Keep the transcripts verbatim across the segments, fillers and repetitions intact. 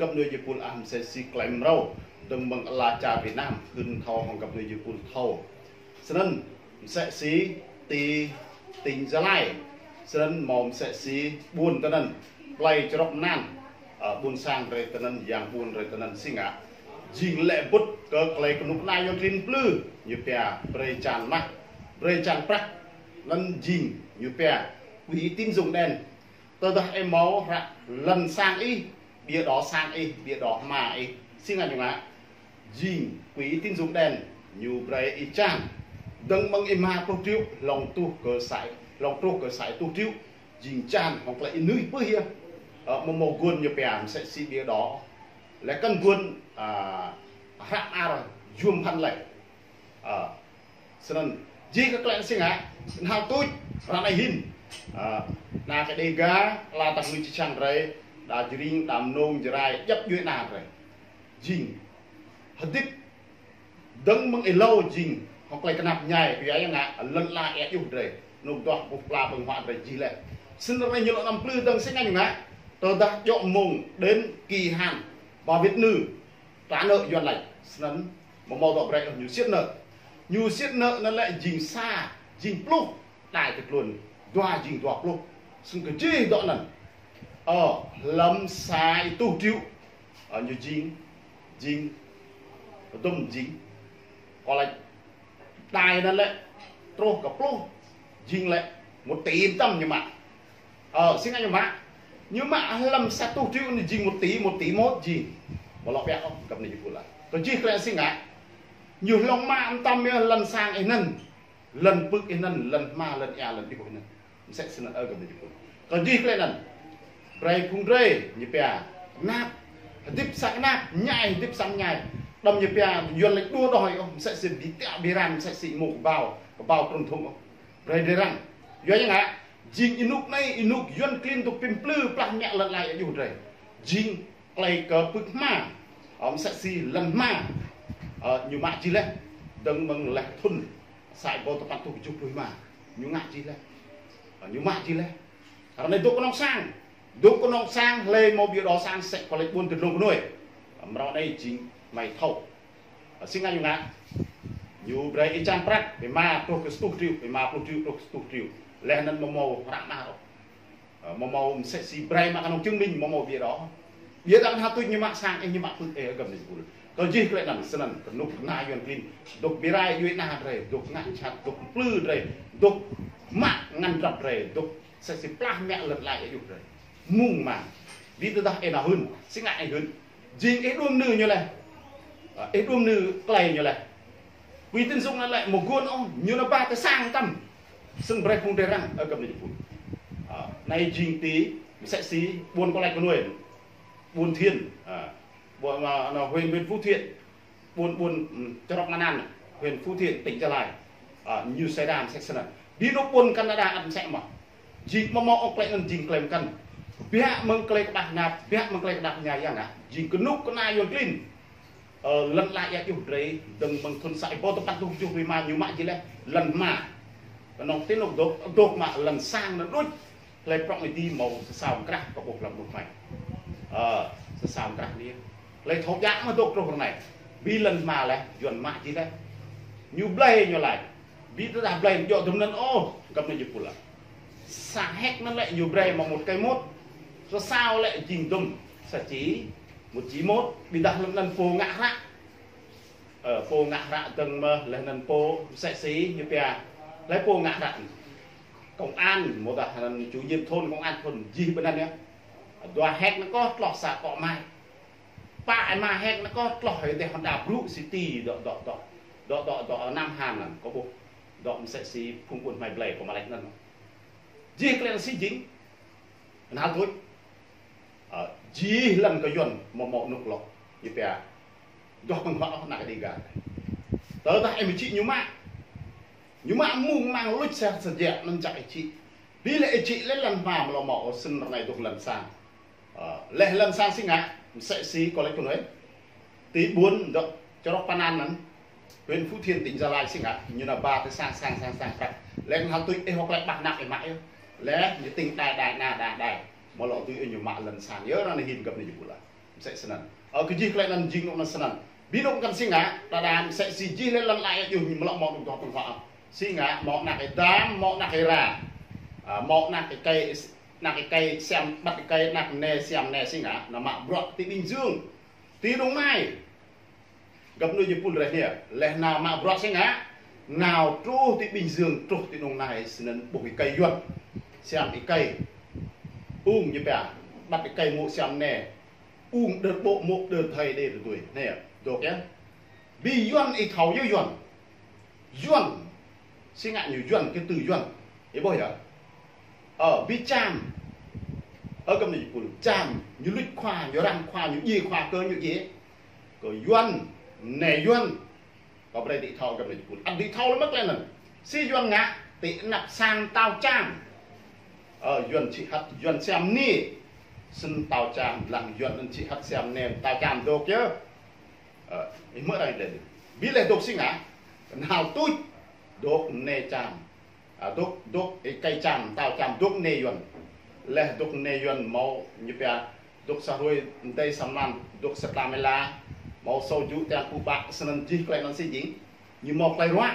găp nui jơpul ah msĕ si klei mrâo, dơ̆ng mơ̆ng ala čar Việt Nam, hưn thâo hŏng găp nui jơpul thâo. Snăn, msĕ si ti tỉnh Gia Lai, snăn mâo msĕ si ƀuôn tơnăn, plei črŏk mơnan, ơ, ƀuôn sang drei tơnăn, yang ƀuôn drei tơnăn si ngă. Jing lĕ bŭt kơ klei kơnuk kơna Yuăn klin plư, ñu pia brei čan mah, brei čan prăk, anăn jing ñu pia quỹ tín dụng đen. Tơdah ih mâo hră lăn sang ih, bìa đỏ sang ih, bìa đỏ hma ih, si ngă ñu ngă. Jing quỹ tín dụng đen, ñu brei ih čan. Dơ̆ng mơ̆ng ih hma pluh triệu, hlŏng truh kơ sa, hlŏng truh kơ sa êtuh triệu. Jing čan hŏng klei ih nui pưh yơh. Ơ, mâo mâo guôn ñu pia msĕ si bìa đỏ. Lĕ kăn guôn, a, hră mơar yuôm phăn lĕ. Ơ, snăn, jih kơ klei si ngă, knhal tuč, ră anai hĭn. Ơ, ană kơ Đêga, ala tah ngui či čang drei, đa Jring, đa Mnông, Jrai, djăp djuê ana drei. Jing, hơdip, dơ̆ng mơ̆ng êlâo jing, hŏng klei knap mñai, kơ ya ngă, lăn ala êa juh drei, nuk duah ƀuh pla ƀơ̆ng huă drei jih leh. Snăn ră anai ñu lŏ năm plư dơ̆ng si ngă ñu ngă, tơdah djŏ mông, đến kỳ hạn, ba wĭt nư, trả nợ Yuăn lač, snăn, mâo mâo dŏ brei ôh ñu siết nợ. Ñu siết nợ anăn lĕ jing sa, jing pluh, đai tơ tluôn, dua jing dua pluh. Snăn kơ jih dŏ anăn. Ơ, hlăm sa êtuh triệu. Ơ, ñu jing, jing, dŭm jing. Kơ lač đai anăn lĕ, truh kơ pluh, jing lĕ, một tỷ tăm ñu mă. Ơ, si ngă ñu mă. Ñu mă hlăm sa êtuh triệu anăn jing một tỷ, một tỷ mốt jing. Ƀu lŏ ƀiă ôh, găp nui jơpul ah. Kơ jih klei si ngă. Ñu hlŏng mă mtam yơh lăn sang ih anăn. Lăn pưk ih anăn, lăn hma, lăn êa, lăn êa juh ih anăn. Msĕ snăn ơ găp nui jơpul. Kơ jih klei anăn. Brei phung drei, ñu pia. Knap. Hơdip sa knap, mñai, hơdip sa mñai. Đăm ñu pia, Yuăn lač đua đòi ôh, msĕ si bi tiă bi ran, msĕ si mâo kơbao, kơbao trŭn thŭng ôh. Brei drei răng. Yua ya ngă, jing ênuk anei, ênuk Yuăn klin dôk pĭm plư plah mă lăn ala êa juh drei. Jing klei kơ pưk hma, ơ, msĕ si lăn hma, ơ, ñu mă jih leh, dơ̆ng mơ̆ng leh thŭn sa êbâo dua păn êtuh kjuh pluh êma, ñu ngă jih leh. Ơ, ñu mă jih leh. Ră anei dôk kơnong sang, dôk kơnong sang, hlei mâo bìa đỏ sang, msĕ kơ lač ƀuôn ti dlông kơnuê. Ơ, mrâo anei jing hmei thâo. Ơ, si ngă ñu ngă. Ñu brei ih čan prăk, ƀơi êma truh kơ sa êtuh triệu, ƀơi êma pluh triệu truh kơ sa êtuh triệu. Leh anăn mâo mâo hră mơar ôh. Ơ, mâo mâo msĕ si brei mă kơnong chứng minh, mâo mâo bìa đỏ. Bìa đăng ha tuč ñu mă sang, ơ, ñu mă pưk, ơ, găp nui jơpul. Kơ jih klei anăn, snăn, kơnuk kơna Yuăn klin. Dôk bi rai djuê ana drei, dôk ngă jhat, dôk plư drei, dôk mă ngăn drăp drei, dôk msĕ si plah mă lăn ala êa juh drei. Mơ̆ng mơ̆ng. Bi tơdah ih nao hưn, si ngă ih hưn. Jing ih đuôm nư ñu leh. Ơ, ih đuôm nư klei ñu leh. Quỹ tín dụng anăn lĕ mâo guôn ôh, ñu nao ba tơ sang tăm. Snăn brei phung drei răng, ơ găp nui jơpul. Ơ, anei jing ti, msĕ si, ƀuôn kơ lač kơnuê. Ƀuôn Thiêng, ơ, ƀuôn, ơ, anăn huyện, huyện Phú Thiện. Ƀuôn, ƀuôn, ưm, črŏk mơnan, huyện Phú Thiện, tỉnh Gia Lai. Ơ, ñu sơđa msĕ snăn. Bi anôk ƀuôn Canada ăt msĕ mơh. Jing mâo mâo ôh klei anăn jing klei mkăn. Biă mơ̆ng klei kƀah nap, biă mơ̆ng klei kƀah mñai ya ngă. Jing kơnuk kơna Yuăn klin. Ơ, lăn ala êa juh drei, dơ̆ng mơ̆ng thŭn sa êbâo dua păn êtuh kjuh pluh êma ñu mă jih leh, lăn hma. Kơnong ti anôk dôk, dôk mă lăn sang anăn đuč. Hlei prŏng ih ti mâo sa sao mkrah kơ ƀuh hlăm anôk hmei. Ơ, sa sao mkrah anei. Hlei thâo djă mơh dôk truh ră anei. Bi lăn hma leh, Yuăn mă jih leh. Ñu blei ñu lač. Bi tơdah blei djŏ dŭm anăn ôh, găp nui jơpul ah. Sa héc anăn lĕ ñu brei mă một cây một. Sa sao lĕ jing dŭm. Sa či, một či một. Bi dah hlăm anăn pô ngă hră. Ơ, pô ngă hră dơ̆ng mơ̆, leh anăn pô msĕ si ñu pia. Hlei pô ngă hră. Công an, mơ̆ dah anăn chủ nhiệm thôn, công an thôn, jih ƀơi anăn yơh. Dua héc anăn kơ tloh sa kŏ mai. Pă êma héc anăn kơ tloh hơdeh Honda Brooke City, dŏ, dŏ, dŏ. Dŏ, dŏ, dŏ, Nam Hàn anăn, kơ ƀuh. Dŏ msĕ si phung ƀuôn hmei blei, kơ mă lač anăn. Jih klei anăn si jing. Knhal tuč. Ơ, jih lăn kơ Yuăn mâo mâo anôk lŏ. Ñu pia. Dŏ mơ̆ng hŏ anăn kơ Đêga. Tơdah ih mă čih ñu mă. Ñu mă mơ̆ng mơ̆ng luč sa sa jĕ anăn čăk ih čih. Bi lĕ ih čih lĕ lăn hma mlâo mâo ôh snăn ră anei dôk lăn sang. Ơ, leh lăn sang si ngă, msĕ si kơ lač kơnuê. Ti ƀuôn dŏ črŏk Păn An anăn. Huyện Phú Thiện, tỉnh Gia Lai si ngă, ñu nao ba tơ sang, sang, sang, sang prăk. Leh knhal tuč ih hŏk lĕ ƀah năp ih mă yơh. Leh ñu tĭng đai, đai, na, đai, đai. Mlâo tui ih ñu mă lăn sang yơh ră anei hĭn găp nui jơpul ah. Msĕ snăn. Ơ, kơ jih klei anăn jing anŏ anăn snăn. Bi anŏ kăn si ngă, đa đa msĕ si jih lĕ lăn ala yơh ñu mlŏ mâo anŏ dŏ pơ̆ng huă. Si ngă, mâo anak êdam, mâo anak êra. Ơ, mâo anak êkei, anak êkei siam, ƀăt êkei, anak mnê siam mnê si ngă, nao mă bruă ti Bình Dương. Ti Đồng Nai. Găp anai jih pul reh nia, leh nao mă bruă si ngă, nao truh ti Bình Dương, truh ti Đồng Nai, snăn ƀuh êkei Yuăn. Siam êkei. Ung ñu pia, ƀăt êkei mô̆ siam mnê. Ung đơr ƀô̆ mô̆ đơr thây đê rơtuê. Nia, dôk yơh. Bi Yuăn ih thâo yơh Yuăn. Yuăn. Si ngă ñu Yuăn, cái từ Yuăn. Ih ƀuh yơh. Ơ, bi Čam. Ơ, găp anai jih pul. Čam. Ñu luč khua, ñu răng khua, ñu djiê khua, kơ ñu djiê. Kơ Yuăn. Mnê Yuăn. Kâo brei đĭ thâo găp anai jih pul. Ăt đĭ thâo lĕ mơ̆ klei anăn. Si Yuăn ngă, ti anăp sang mtao Čam. Ơ, Yuăn čih hăt, Yuăn siam mnê. Snăn mtao Čam, lăng Yuăn anăn čih hăt siam mnê, mtao Čam dôk yơh. Ơ, ih mơ̆ arăng lĕ. Bi leh dôk si ngă, knhal tuč, dôk mnê Čam. Ơ, dôk, dôk êkei Čam, mtao Čam, dôk mnê Yuăn. Leh dôk mnê Yuăn mâo ñu pia, dôk sa hruê mdei sa mlan, dôk sa tlam êla, mâo sâu jŭ tian pŭ ƀă, snăn jih klei anăn si jing. Ñu mâo klei ruă.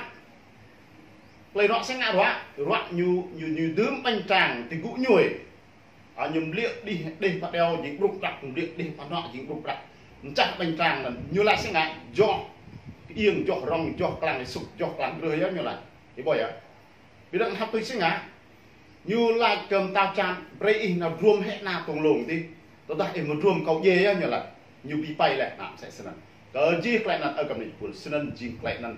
Klei ruă si ngă ruă, ruă ñu, ñu, ñu dưm ƀañ trang ti gŭ ñuê. Ơ, ñu mbliă đih, đih pă đeo jing ƀrŭk ƀrăk, mbliă đih pă hnuă jing ƀrŭk ƀrăk. Mčah ƀañ trang anăn, ñu lač si ngă, joh, iêng joh rŏng, joh klang êsŭk, joh klang grơh yơh ñu lač. Ih ƀuh yơh. Bi đăng hăp tui si ngă, ñu lač kơ mtao Čam, brei ih nao druôm hĕ ana tông lông dih. Tơdah ih mâo druôm kâo djiê yơh ñu lač. Ñu bi pai leh, nă, msĕ snăn. Kơ jih klei anăn ơ găp anai jih pul, snăn jing klei anăn.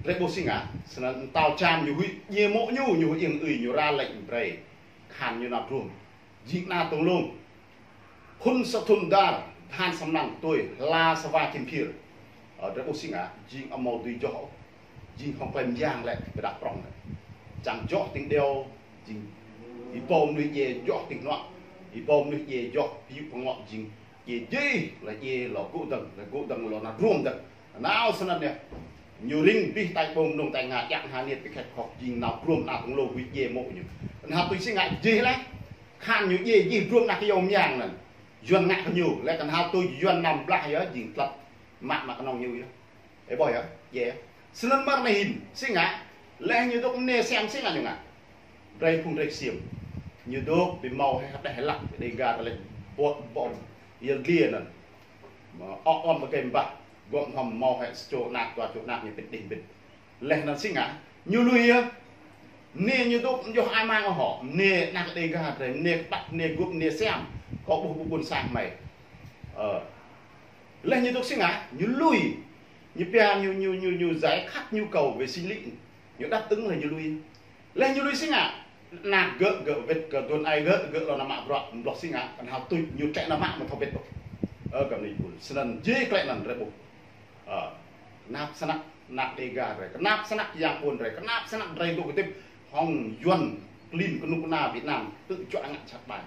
Drei ƀuh si ngă, snăn mtao Čam ñu huĭ djiê mô̆ ñu, ñu huĭ iêng ưi, ñu ra lĕ brei. Khan ñu nao druôm. Jing ana tông lông. Phŭn sa thŭn dar, tơhan sa mlan tui, hla sa wa čim phir. Ơ, drei ƀuh si ngă, jing amâo dưi joh ôh. Jing hŏng klei myang lĕ, ƀiădah prŏng lĕ. Čang joh tĭng đeo, jing êbâo mnuih djiê joh tĭng hnuă. Êbâo mnuih djiê joh, pơyŭ pơngŏ jing. Djiê jih, lĕ djiê lŏ gŭ dơ̆ng, lĕ gŭ dơ̆ng lŏ nao druôm dơ̆ng. Nao snăn yơh. Ñu ring bih tai ƀông mnông tai ngă, djăp ha niet bi khĕt khŏk jing nao druôm ana tông lông huĭ djiê mô̆ ñu. Knhal tui si ngă jih leh. Khan ñu djiê jih druôm ana kyâo myang anăn. Yuăn ngă kơ ñu, leh knhal tui Yuăn năm blah yơh, jing tlăt mă mă knŏng ñu yơh. Ih ƀuh yơh, djiê yơh. Snăn mơ̆ anei hĭn, si ngă, leh ñu dôk mnê siam si ngă ñu ngă. Brei phung drei ksiêm. Ñu dôk bi mâo hĕ hơđeh hơlăk, Đêga ta lĕ ƀô̆ ƀô̆ yơl dliê anăn. Mă ŏk ŏm ƀơi kơ mbah, gŏm hŏm mâo hĕ sa čô anak, dua čô anak ñu pĭt đih mbĭt. Leh anăn si ngă, ñu lui yơh. Mnê ñu dôk, ñu ai mang hŏ. Mnê anak Đêga drei, mnê kƀăt, mnê guôp, mnê siam. Kâo ƀuh ƀuôn sang hmei. Ơ. Leh ñu dôk si ngă, ñu lui. Ñu pia ñu, ñu, ñu, ñu giải khát nhu cầu về sinh lý. Ñu đáp ứng leh ñu lui. Leh ñu lui si ngă, anak gơ̆, gơ̆ wĭt kơ dôn ai gơ̆, gơ̆ lŏ nao mă bruă, mblŏh si ngă, knhal tuč ñu trĕ nao mă amâo thâo wĭt ôh. Ơ, găp anai jih pul. Snăn jih klei anăn drei ƀuh. Ơ, knap snăk, anak Đêga drei, knap snăk yang ƀuôn drei, knap snăk drei dôk hdĭp hŏng Yuăn klin kơnuk kơna Việt Nam, tŭ čuă ngă jhat ƀai.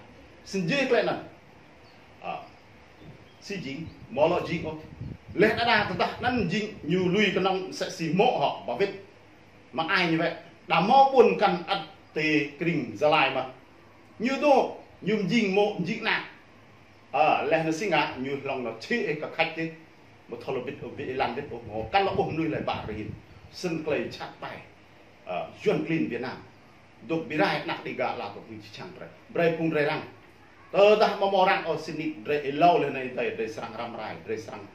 Snăn jih klei anăn. Ơ, si jing, amâo lŏ jing ôh. Leh đa đa tơdah anăn jing ñu lui kơnơ̆ng msĕ si mô̆ hŏ, ba wĭt. Mă ai ñu wĕ, đa mâo ƀuôn kăn ăt ti krĭng Gia Lai mơh. Ñu dôk, ñu mjing mô̆, mjing anak. Ơ, leh anăn si ngă, ñu hlŏng nao čhĭ ih kơ khač ih. Amâo thâo lŏ wĭt ôh, wĭt êlan wĭt ôh, mâo kăn lŏ ƀuh mnuih leh ƀă rĭm. Snăn klei jhat ƀai. Ơ, Yuăn klin Việt Nam. Dôk bi rai anak Đêga ala dôk hăng čih čang drei. Brei phung drei răng. Tơdah amâo mâo răng ôh sĭt nik drei êlâo leh anei drei, drei srăng răm rai, drei srăng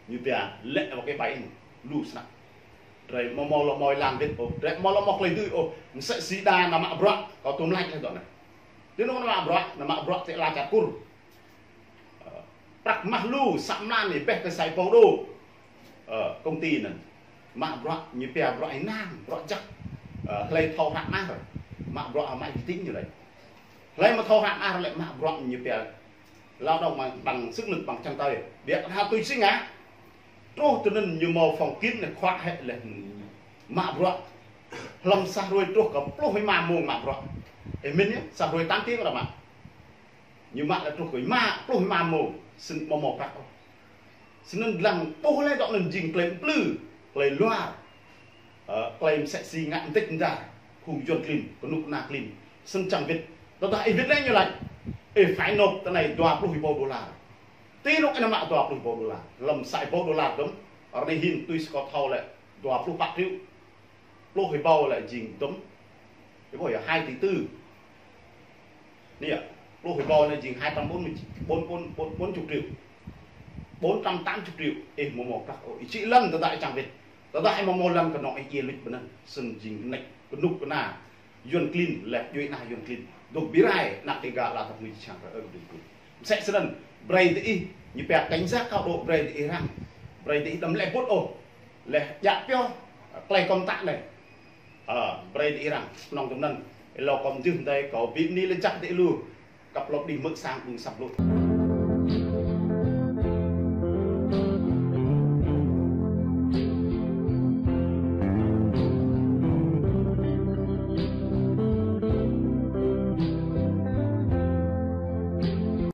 ñu pia lĕ wă kơ bai ih lu snăk. Drei amâo mâo lŏ mâo êlan wĭt ôh, drei amâo lŏ mâo klei dưi ôh, msĕ si đa nao mă bruă, kâo tuôm lač leh dŏ anei. Ti anôk nao mă bruă, nao mă bruă ti ala čar Kur. Ơ, prăk mah lu, sa mlan ih ƀĕ kơ sa êbâo đô. Ơ, công ty anăn. Mă bruă ñu pia bruă ênang, bruă jăk. Ơ, hlei thâo hră mơar. Mă bruă hmâo uy tín ñu lĕ. Hlei amâo thâo hră mơar lĕ mă bruă ñu pia lao động bằng, bằng sức lực, bằng chân tay. Biă kơ ha tui si ngă. Truh tơ anăn ñu mâo phong kiến leh, khuă hĕ leh mă bruă. Hlăm sa hruê truh kơ pluh êma mông mă bruă. Ih mĭn yơh, sa hruê tám tiếng ră mă. Ñu mă leh truh kơ êma, pluh êma mông, snăn amâo mâo prăk ôh. Snăn dlăng ƀuh leh dŏ anăn jing klei mplư, klei luar. Ơ, klei msĕ si ngă mdêč mdar, phung Yuăn klin, kơnuk kơna klin, snăn čiăng wĭt. Tơdah ih wĭt leh ñu lač, ih phải nộp tơ anei dua pluh êbâo đôlar. Tui anŭn ih mă dua pluh rơbâo đôlar. Lơ̆m sa rơbâo đôlar dơ̆m, ră anai hin tui kâo thâo lĕ dua pluh pă triệu. Pluh rơbâo lĕ jing dơ̆m. Rơbâo yơh hai tỷ tư. Anai yơh, pluh rơbâo anai jing hai trăm bốn mươi, bốn, bốn, bốn, bốn chục triệu. Bốn trăm tám chục triệu. Ih hmâo mơ̆ prăk ôh. Ih čih lăn tơdah ih čang wĭt. Tơdah ih hmâo mơ̆ lăn kơnơ̆ng ih djai luč ƀơi anŭn. Snăn jing anai kơnuk kơna Yuăn klin, lĕ djuai ania Yuăn klin. Dŏ bi rai, ană Dêga lăi tơpă ñu čang rơ ơ dŏ bi. Mơsĕ snăn, brơi tơ ih, ñu pia cảnh giác cao độ, brơi tơ ih răng. Brơi tơ ih đăm lĕ bŭt ôh. Lĕ djă pioh, klei kơ̆m tăk lĕ. Ơ, brơi tơ ih răng, kơnơ̆ng tơm anŭn. Êlâo kơ̆m jưh đơi kâo ƀing ni lĕ jak tơ ih lu. Kăp lŏp đih mơ̆ sang ƀung săp lu.